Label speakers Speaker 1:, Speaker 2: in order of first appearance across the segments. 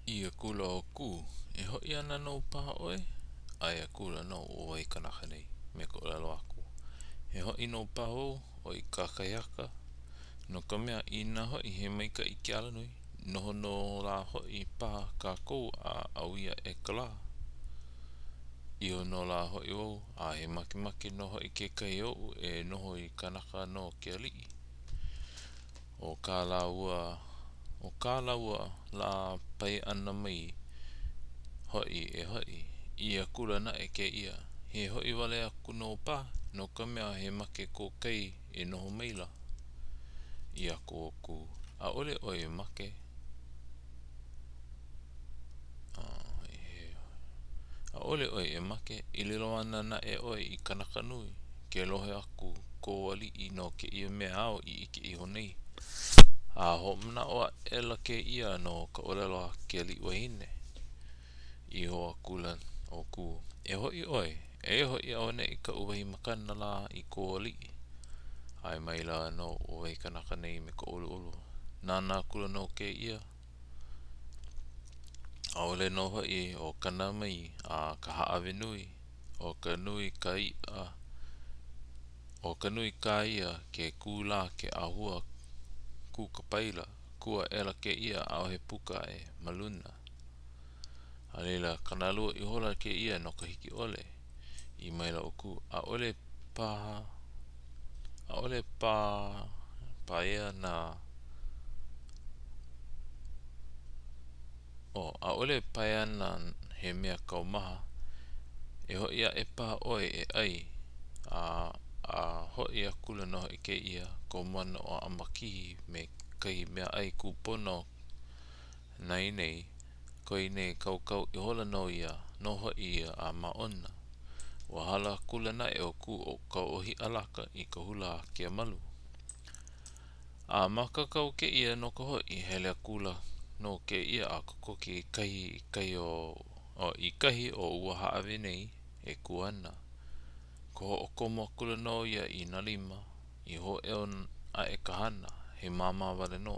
Speaker 1: ʻĪ akula ʻo Kū, "E hoʻi ana nō paha ʻoe?" ʻAe akula nō ua wahi kanaka nei me ka ʻōlelo aku, "E hoʻi nō paha wau o i kakahiaka, no ka mea, inā hoʻi he maikaʻi ke alanui, noho nō lā hoʻi paha kākou a ʻaui aʻe ka lā. Iho nō lā hoʻi wau, a he makemake nō hoʻi kekahi oʻu e noho i kanaka no ke aliʻi. ʻO kā lāua, ʻo kā lāua lā pae ʻana mai hoʻi e hoʻi. ʻĪ akula naʻe kēia, He hoʻi wale aku nō paha, no ka mea, he make ko kai e noho maila. ʻĪ aku ʻo Kū, ʻAʻole ʻoe e make. ʻAʻole ʻoe e make, e lilo ana naʻe ʻoe i kanaka nui, ke lohe aku kou aliʻi no kēia mea āu i ʻike iho nei. A hoʻomanaʻo aʻela kēia no ka ʻōlelo a ke aliʻi wahine. Iho akula ʻo Kū, E hoʻi ʻoe, eia hoʻi auaneʻi kaʻu wahi makana lā i kou aliʻi. ʻAe maila nō ua wahi kanaka nei me ka ʻoluʻolu. Nānā akula nō kēia, ʻaʻole nō hoʻi o kana mai a ka hāʻawe nui, ʻo ka nui ka iʻa, ʻo ka nui kā ia ke kū lā ke ʻāhua kū ka paila, kū aʻela kēia ʻaʻohe puka aʻe ma luna. A laila, kānalua ihola kēia no ka hiki ʻole. ʻĪ maila ʻo Kū, ʻAʻole paha, ʻaʻole pā, paea nā, oh, ʻaʻole pae ana he mea kaumaha. E hoʻi aʻe paha ʻoe e ʻai. A, a hoʻi akula nō hoʻi kēia, komo ana ʻo ʻAmakihi me kahi meaʻai kūpono nai nei, koe nei kaukau ihola nō ia, nō hoʻi ia a māʻona. Ua hala akula naʻe ʻo Kū o ka ʻōhiʻa laka i ka hula a Keamalu. A mākaukau kēia no ka hoʻi, hele akula nō kēia a kokoke i kahi i kahi o, o i kahi o ua hāʻawe nei e kū ana. Koho hoʻokomo akula nō ia i nā lima, i hōʻeo aʻe ka hana, he māmā wale nō.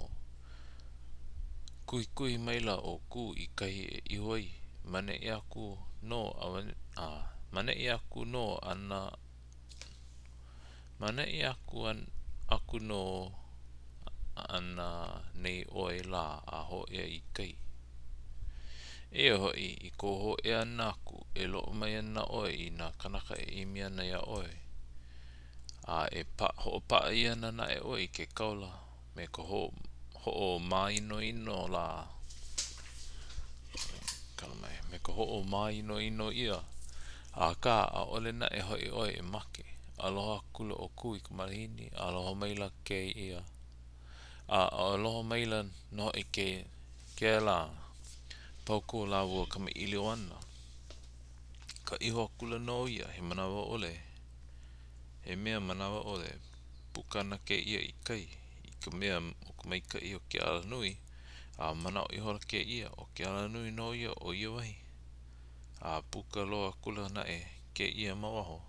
Speaker 1: Kuhikuhi maila ʻo Kū i kahi e iho ai, maneʻi aku nō a, maneʻi aku nō ana, maneʻi aku aku nō ana nei ʻoe lā a hōʻea i kai. Eia hoʻi, i kou hōʻea ʻana aku, e loaʻa mai ana ʻoe i nā kānaka e ʻimi ana iā ʻoe. A e hoʻopaʻa ʻia ana naʻe ʻoe i ke kaola me ka hoʻomāinoino lā, me ka hoʻomāinoino ʻia, akā, ʻaʻole naʻe hoʻi ʻoe e make. Aloha akula ʻo Kū i ka malihini, a aloha maila kēia, a aloha maila nō hoʻi ke, kēlā. Pau ko lāua kamaʻilio ʻana. Ka iho akula nō ia he manawa ʻole. He mea manawa ʻole, puka ana kēia i kai, i ka mea o ka maikaʻi o ke alanui, a manaʻo ihola kēia, ʻo ke alanui nō ia o ia wahi. A puka loa akula naʻe kēia ma waho,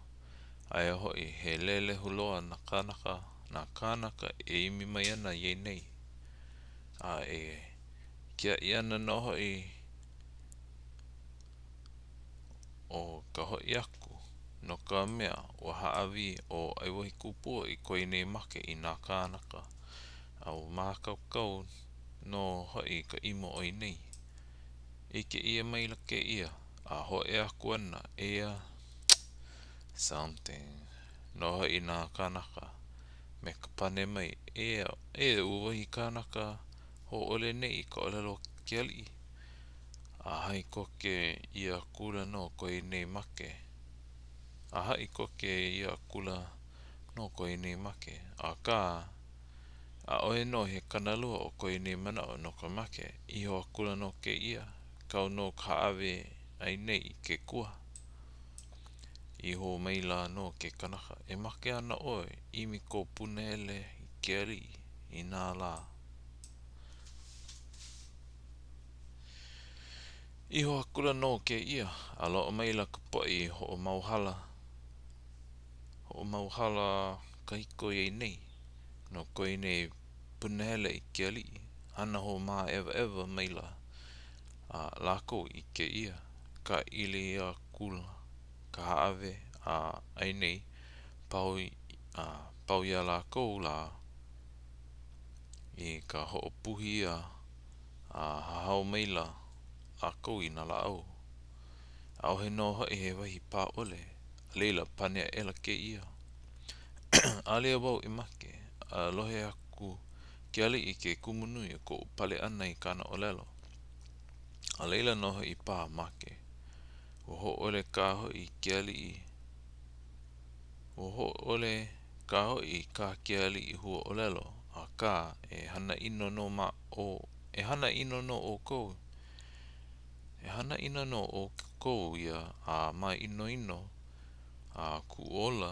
Speaker 1: aia hoʻi he lelehu loa nā kānaka, nā kānaka e ʻimi mai ana iā ia nei, a e kiaʻi ana nō hoʻi ʻo ka hoʻi aku, no ka mea, ua hāʻawi ʻo ʻAiwahikupua i ko ia nei make i nā kānaka, a ua mākaukau nō hoʻi ka ʻimo o ia nei. ʻIke ʻia maila kēia, a hōʻea aku ana, eia something nō hoʻi nā kānaka me ka pane mai, Eia, eia ua wahi kanaka hōʻole nei i ka ʻōlelo a ke aliʻi. A haʻi koke ʻia akula nō ko ia nei make. A haʻi koke ʻia akula nō ko ia nei make. Akā, ʻaʻohe nō he kānalua o ko ia nei manaʻo no ka make. Iho akula nō kēia, kau nō ka hāʻawe a ia nei i ke kua. Iho maila nō ke kanaka, e make ana ʻoe, ʻimi kou punahele i ke aliʻi i nā lā. Iho akula nō kēia, a loaʻa maila ka poʻe i hoʻomauhala, hoʻomauhala kahiko iā ia nei, no ko ia nei punahele i ke aliʻi, hana hoʻomāʻewaʻewa maila. A lākou i kēia, kāʻili akula ka hāʻawe a ʻai nei, pau, a pau iā lākou lā i ka hoʻopuhi ʻia a hahao maila lākou i nā lāʻau. ʻAʻohe nō hoʻi he wahi pā ʻole. A laila, pane aʻela kēia, ʻAʻole wau e make. A lohe aku ke aliʻi i ke kumu nui o koʻu pale ʻana i kāna ʻōlelo. A laila nō hoʻi paha make. Ua hōʻole kā hoʻi ke aliʻi Ua hōʻole kā hoʻi kā ke aliʻi hua ʻōlelo, akā, e hana ʻino nō ma o e hana ʻino nō ʻoukou. E hana ʻino nō ʻoukou ia a māinoino, a kuʻu ola,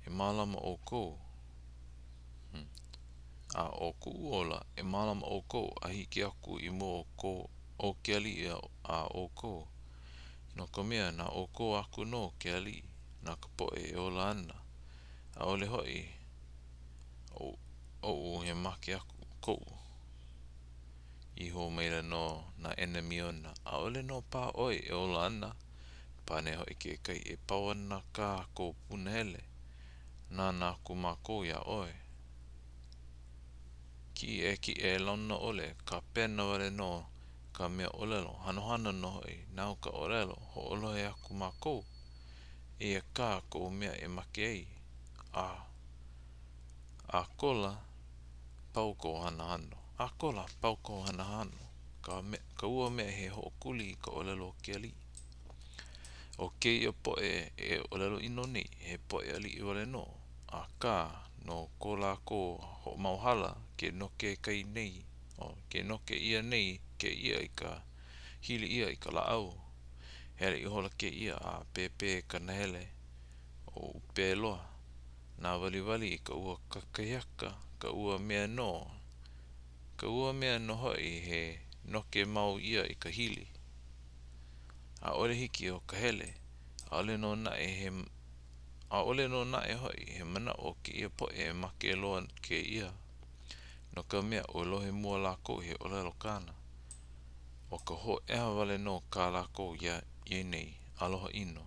Speaker 1: e mālama ʻoukou. A ʻo kuʻu ola, e mālama ʻoukou a hiki aku i mua o ko o ke aliʻi a ʻoukou. No ka mea, na ʻoukou aku nō ke aliʻi, na ka poʻe e ola ana, ʻaʻole hoʻi oʻu he make aku koʻu. ʻĪ hou maila nō nā ʻenemi ona, ʻAʻole nō paha ʻoe e ola ana. Pane hoʻi kekahi, E pau ana kā kou punahele, nānā aku mākou iā ʻoe. Kiʻekiʻe launa ʻole, kāpena wale nō ka mea ʻōlelo, hanohano nō hoʻi, nāu ka ʻōlelo, hoʻolohe aku mākou. Eia kā koʻu mea e make ai, a a kola, pau kou hanohano. A kola, pau kou hanohano. Ka me, ka ua mea he hoʻokuli i ka ʻōlelo o ke aliʻi. ʻO kēia poʻe e ʻōlelo ʻino nei, he poʻe aliʻi wale nō, akā, no ko lākou hoʻomauhala ke noke kai nei, oh, ke noke ʻia nei kēia i ka hili ʻia i ka lāʻau. Hele ihola kēia a pēpē ka nahele ʻo ʻUpeloa. Nāwaliwali i ka ua kakahiaka, ka ua mea nō, ka ua mea nō hoʻi he noke mau ia i ka hili. ʻAʻole hiki o ka hele, ʻaʻole nō naʻe he ʻaʻole nō naʻe hoʻi he manaʻo o kēia poʻe e make loa kēia, no ka mea, ua lohe mua lākou he ʻōlelo kāna. ʻO ka hōʻeha wale nō kā lākou iā ia nei, aloha ʻino.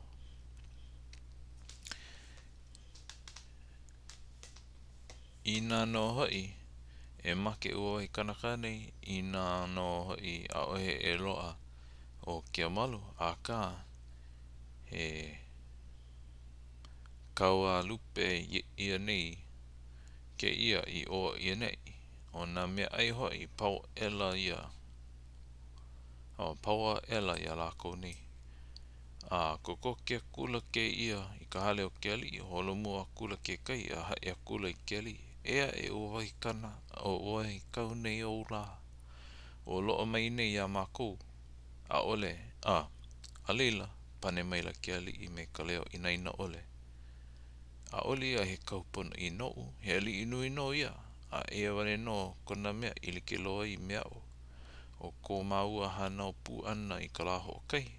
Speaker 1: Inā nō hoʻi e make ua wahi kanaka nei, inā nō hoʻi ʻaʻohe e loaʻa o ke amalu, akā, he kaualupe ʻia nei kēia i ʻō i ʻaneʻi. ʻO nā meaʻai hoʻi, pau aʻela ia, pau aʻela iā lākou nei. A kokoke akula kēia i ka hale o ke aliʻi, holomua akula kekahi a haʻi akula i ke aliʻi, E aʻe ua wahi kana, ua wahi kahu nei ou lā, ua loaʻa mai nei iā mākou, ʻaʻole, a, a laila, pane maila ke aliʻi me ka leo inaina ʻole, ʻAʻole ia he kahu ponoʻī noʻu, he aliʻi nui nō ia, a eia wale nō kona mea i like loa ai me aʻu, ʻo ko māua hānau pū ʻana i ka lā hoʻokahi.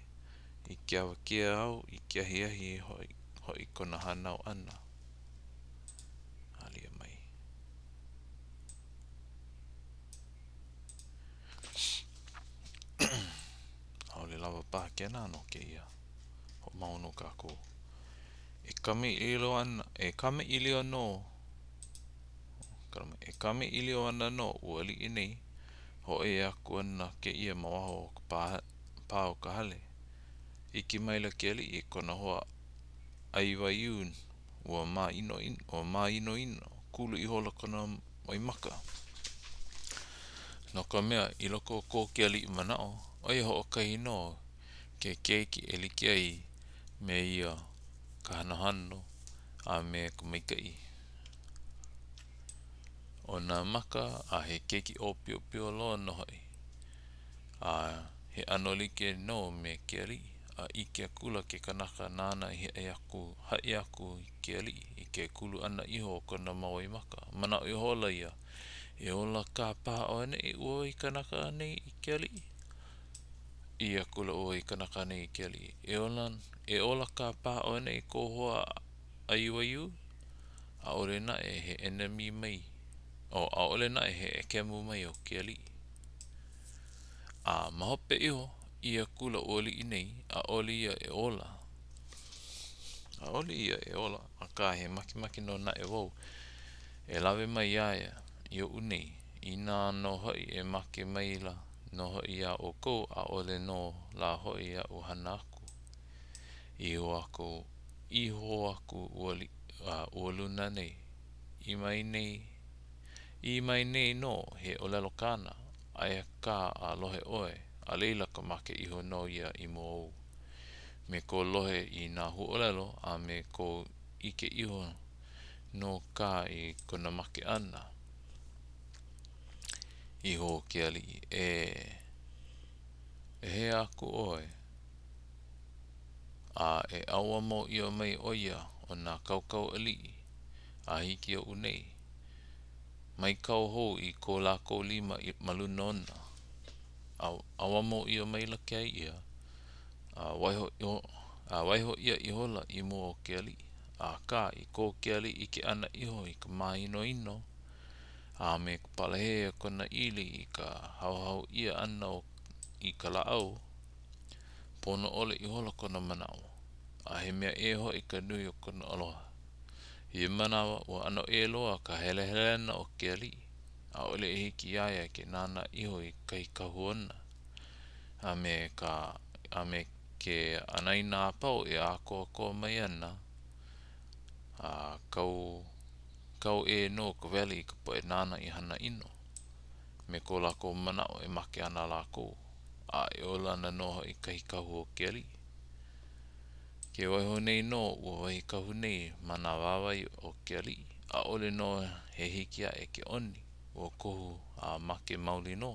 Speaker 1: I ke awakea au i ke ahiahi hoʻi, hoʻi kona hānau ʻana. Alia mai. ʻAʻole lawa paha kēnā no kēia. Hoʻomau nō kākou. E kamaʻilio ana, e kamaʻilio nō, e kamaʻilio ana nō ua aliʻi nei, hōʻea aku ana kēia ma waho o ka pā, pā o ka hale. ʻIke maila ke aliʻi i kona hoa ʻai waiū ua māinoino, ua māinoino, kulu ihola kona waimaka. No ka mea, i loko o ko ke aliʻi manaʻo, ʻo ia hoʻokahi nō ke keiki e like ai me ia ka hanohano a me ka maikaʻi o nā maka a he keiki ʻōpiopio loa nō hoʻi. A he ʻano like nō me ke aliʻi, a ʻike akula ke kanaka nāna i haʻi aku, haʻi aku i ke aliʻi i ke kulu ʻana iho o kona mau waimaka, manaʻo ihola ia, e ola kā paha auaneʻi ua wahi kanaka nei i ke aliʻi. ʻĪ akula ua wahi kanaka nei i ke aliʻi, E ola, e ola kā paha auaneʻi kou hoa ʻai waiū? ʻAʻole naʻe he ʻenemi mai, oh, ʻaʻole naʻe he ʻekemu mai o ke aliʻi. A ma hope iho, ʻī akula ua aliʻi nei, ʻAʻole ia e ola. ʻAʻole ia e ola, akā he makemake nō naʻe wau e lawe mai iā ia i oʻu nei, inā nō hoʻi e make maila nō hoʻi iā ʻoukou, ʻaʻole nō lā hoʻi aʻu hana aku. Iho aku, iho aku ua, ua luna nei, ʻī mai nei, ʻī mai nei nō he ʻōlelo kāna, aia kā a lohe ʻoe, a laila ka make iho nō ia i mua ou. Me kou lohe i nā huaʻōlelo a me kou ʻike iho nō kā i kona make ʻana. Iho ke aliʻi, E, e hea aku ʻoe, a e ʻauamo ʻia mai ʻo ia o nā kaukau aliʻi, a hiki i oʻu nei. Mai kau hou i ko lākou lima ma luna ona. A ʻauamo ʻia maila kēia, a waiho, a waiho ʻia ihola i mua o ke aliʻi. Akā, i ko ke aliʻi ʻike ʻana iho i ka māinoino, a me ka palahē o kona ʻili i ka hauhau ʻia ʻana i ka lāʻau, pono ʻole ihola kona manaʻo, a he mea ʻē hoʻi ka nui o kona aloha. I ia manawa, ua ʻano ʻē loa ka helehelena o ke aliʻi, ʻaʻole i hiki iā ia ke nānā iho i kahi kahu ona, a me ka a me ke anaina a pau e ʻākoakoa mai ana, a kau kau ʻē nō ka wela i ka poʻe nāna i hana ʻino, me ko lākou manaʻo e make ana lākou, a e ola ana nō hoʻi kahi kahu o ke aliʻi. Ke waiho nei nō ua wahi kahu nei ma nā wāwae o ke aliʻi, ʻaʻole nō he hiki aʻe ke ʻoni, ua kohu a make maoli nō.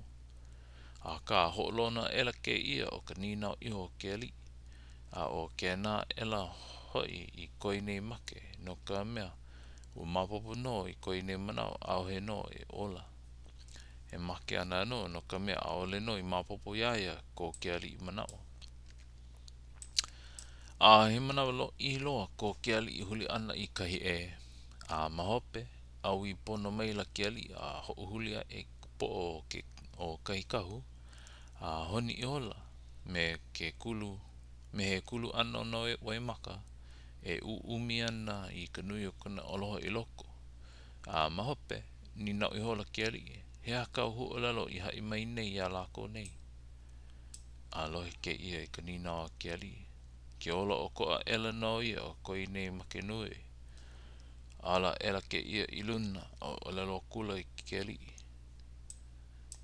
Speaker 1: Akā, hoʻolono aʻela kēia ʻo ka nīnau iho o ke aliʻi, a ʻo kēnā aʻela hoʻi i ko ia nei make, no ka mea, ua maopopo nō i ko ia nei manaʻo ʻaʻohe nō e ola. E make ana nō, no ka mea, ʻaʻole nō i maopopo iā ia ko ke aliʻi manaʻo. A he manawa lōʻihi loa ko ke aliʻi huli ʻana i kahi ʻē, a ma hope, ʻaui pono maila ke aliʻi a hoʻohuli aʻe i ka poʻo o ke o kahi kahu, a honi ihola me ke kulu me he kulu ʻana o nā waimaka e ʻuʻumi ana i ka nui o kona aloha i loko. A ma hope, nīnau ihola ke aliʻi, He aha kāu huaʻōlelo i haʻi mai nei iā lākou nei? A lohe kēia i ka nīnau a ke aliʻi, ke ola ʻokoʻa aʻela nō ia o ko ia nei make nui. Ala aʻela kēia i luna, a ʻōlelo akula i ke aliʻi,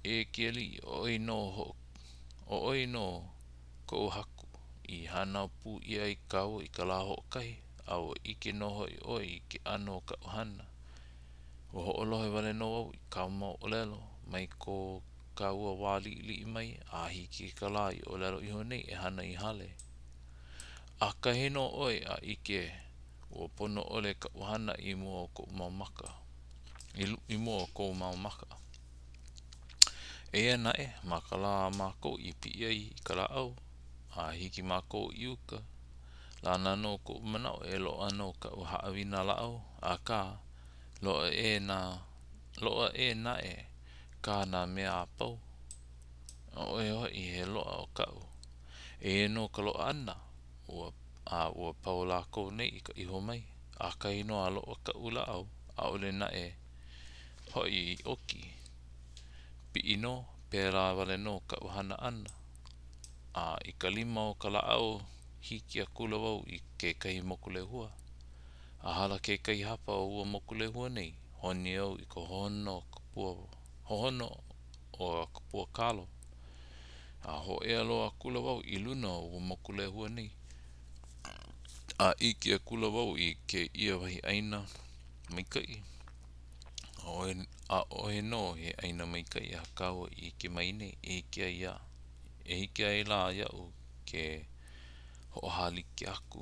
Speaker 1: E ke aliʻi, ʻo ʻoe nō ʻo ʻoe nō koʻu haku, i hānau pū ʻia ai kāua i ka lā hoʻokahi, a ua ʻike nō hoʻi ʻoe i ke ʻano o kaʻu hana. Ua hoʻolohe wale nō au i kāu mau ʻōlelo mai ko kāua wā liʻiliʻi mai a hiki i ka lā i ʻōlelo iho nei e hana i hale. ʻAkahi nō ʻoe a ʻike ua pono ʻole kaʻu hana i mua o koʻu mau maka, i mua o kou mau maka. Eia naʻe, ma ka lā a mākou i piʻi ai i ka lāʻau, a hiki mākou i uka, lana nō koʻu manaʻo e loaʻa nō kaʻu haʻawina lāʻau, akā, loaʻa ʻē nā, loaʻa ʻē naʻe kā nā mea a pau, ʻaʻohe hoʻi he loaʻa o kaʻu. Eia nō ka loaʻa ʻana, ua, a ua pau lākou nei i ka iho mai. ʻAkahi nō a loaʻa kaʻu lāʻau, ʻaʻole naʻe hoʻi i ʻoki. Piʻi nō, pēlā wale nō kaʻu hana ʻana. A i ka lima o ka lāʻau, hiki akula wau i kekahi moku lehua. A hala kekahi hapa o ua moku lehua nei, honi au i ka hohonu o ka pua, hohonu o ka pua kalo. A hōʻea loa akula wau i luna o ua moku lehua nei. A ʻike akula wau i kēia wahi ʻāina maikaʻi. ʻAʻohe nō he ʻāina maikaʻi a kāua i ʻike mai nei e hiki ai iā, e hiki ai lā iaʻu ke hoʻohālike aku.